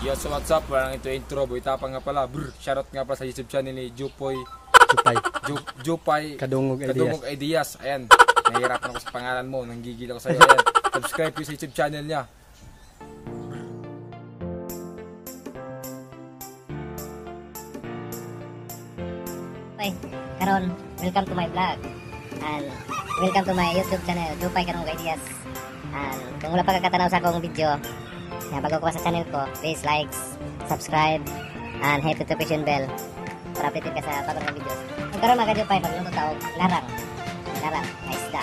Yo, so what's up? Walang ito intro, boy. Tapang nga pala. Brr, shoutout nga pala sa YouTube channel ni Jupoy. Jupay. Jupay. Kadungog Ideas. Kadungog Ideas. Ayan. Nahihirapan ako sa pangalan mo. Nanggigil ako sa'yo. Ayan. Subscribe ko sa YouTube channel niya. Hey, karon, welcome to my vlog. And welcome to my YouTube channel, Jupay Kadungog Ideas. And kung wala pa kakatanaw sa akong video, na bago ko pa sa channel ko, please like, subscribe, and hit the notification bell para updated ka sa bago kong videos. Ang karon mga ka-Jupay, magluto ta og larang. Larang na isda.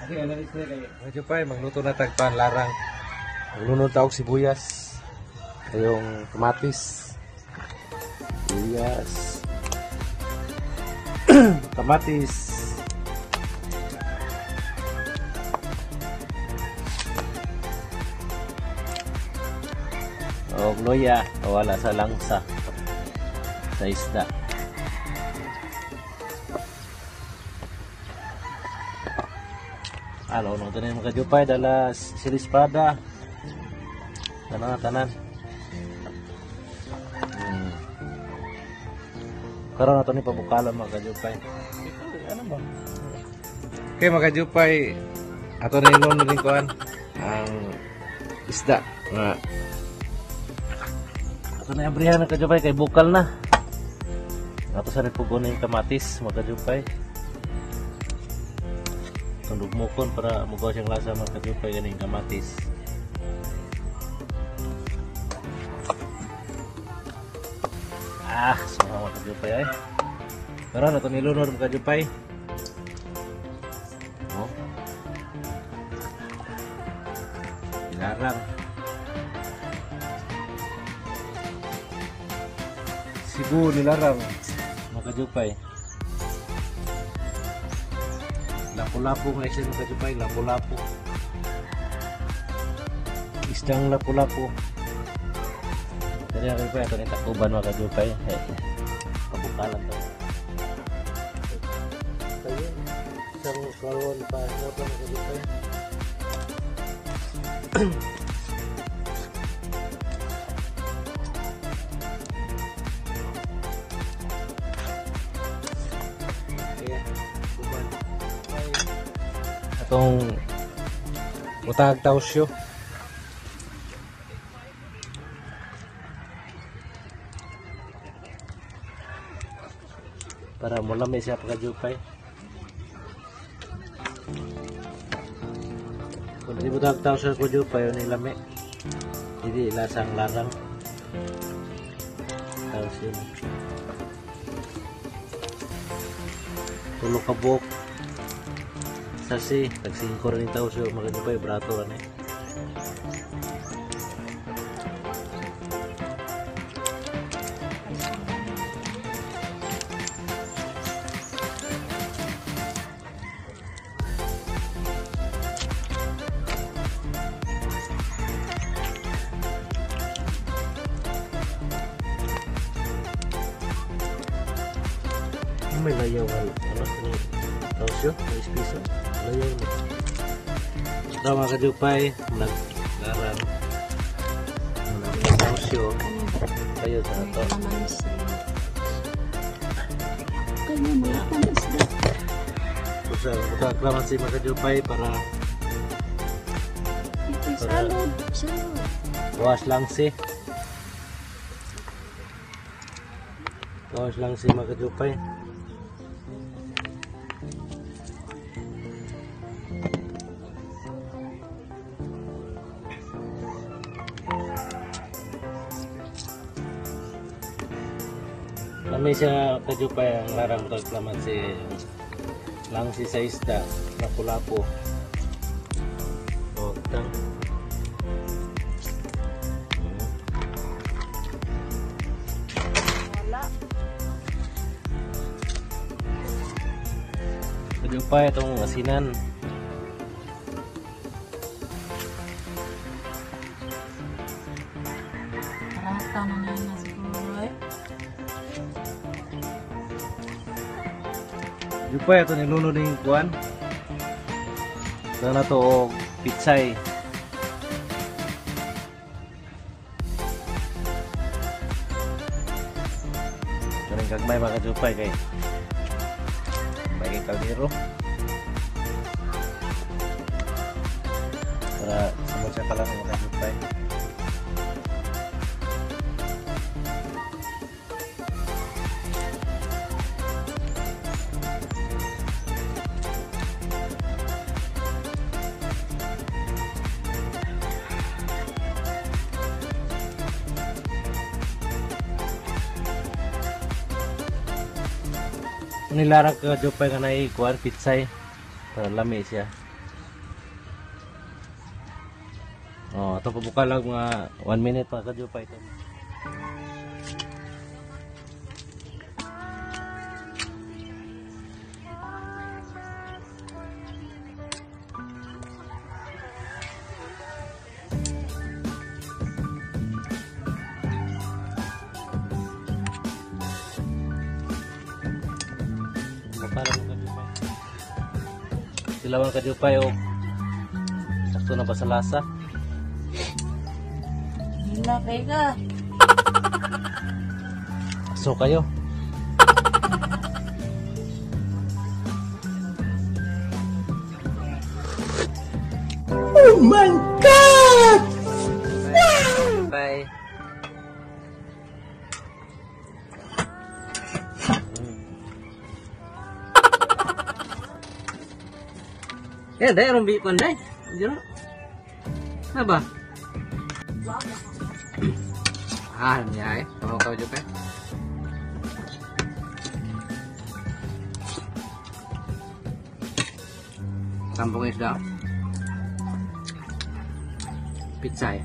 Okay, ano rin kayo? Mga Jupay, magluto na tagpan larang. Maglunod ta og sibuyas. Yung kamatis. Sibuyas. Kamatis. Og luya, wala sa langsa. Sa isda. Alo, nung tanan mga Jupay, dala sili espada. Tanan tanan. Karon ato ni pabukalan mga Jupay. Ano ba? Okay mga Jupay, ato na ilon rin kuan ang isda nga ato na abrihan mga Jupay kay bukal na. Ato sa pugon yung kamatis mga Jupay. Tundugmukon para mugaw siyang lasa mga Jupay ganing kamatis. Ah, suma mga Jupay ay. Karon ato nilunod mga Jupay. Oh. Larang. Cebu nilarang mga Jupay. Lapu-lapu nga siya mga Jupay, lapu-lapu. Isdang lapu-lapu. Dari mga Jupay, ato ni takuban mga Jupay. Eh, pabukalan to. Ayun, isang karon pa moto mga Jupay. Okay, uban. Ay, atong utag tausyo. Para mulami siya pagka-Jupay. Kung di butag tausyo ko Jupay, yun ilami. Hindi lasang larang. Tausyo. Tulo ka buok. Sasi, tag 5 rin tausyo mga Jupay, brato rin eh. May layaw nga, ano, tausyo, may ispisa, layaw na. Ito mga ka-Jupay, naglarang. Tausyo, kayo sa ito. Kusa, kalamansi mga ka-Jupay para Salud, salud. Bawas lang si. Bawas lang si mga ka-Jupay. Kami siya ka-Jupay ang larang kalamansi lang si sa isda, lapu-lapu. O, tang. Wala. Ka-Jupay itong asinan. Butang na na siguro eh. Jupay, ato nilunod yung kuan. Ito na to og pitsay. Karing gagmay, mga kajupay, kay may kaldero. Para sumod siya pala, mga kajupay. Nilarang ka, kajupay, nga naay kuan pitsay para lami siya. Oh, ato pabukal lang mga 1 minute, mga kajupay, ito. Para mga kajupay. Sila, mga kajupay, oh. Sakto na ba sa lasa? Hila kay ka. So kayo. Oh my God! Bye. Eh, dai rong bi kon dai. Jero. Apa? Ah, niya eh. Tama ka juga. Kampung isda. Pizza ya.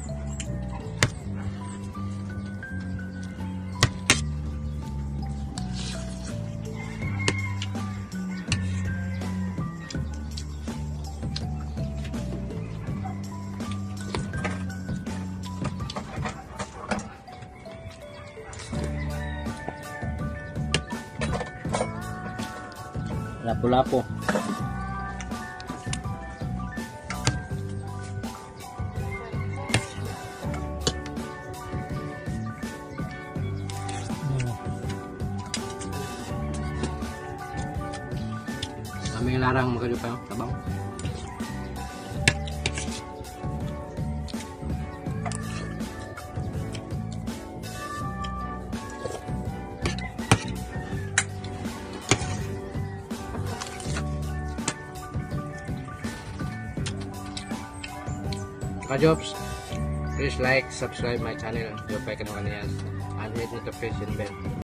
Lapu-lapu. Kami larang mga tabang. Kajobs, please like, subscribe my channel, Jopay Kanukaniyas, and hit notification bell.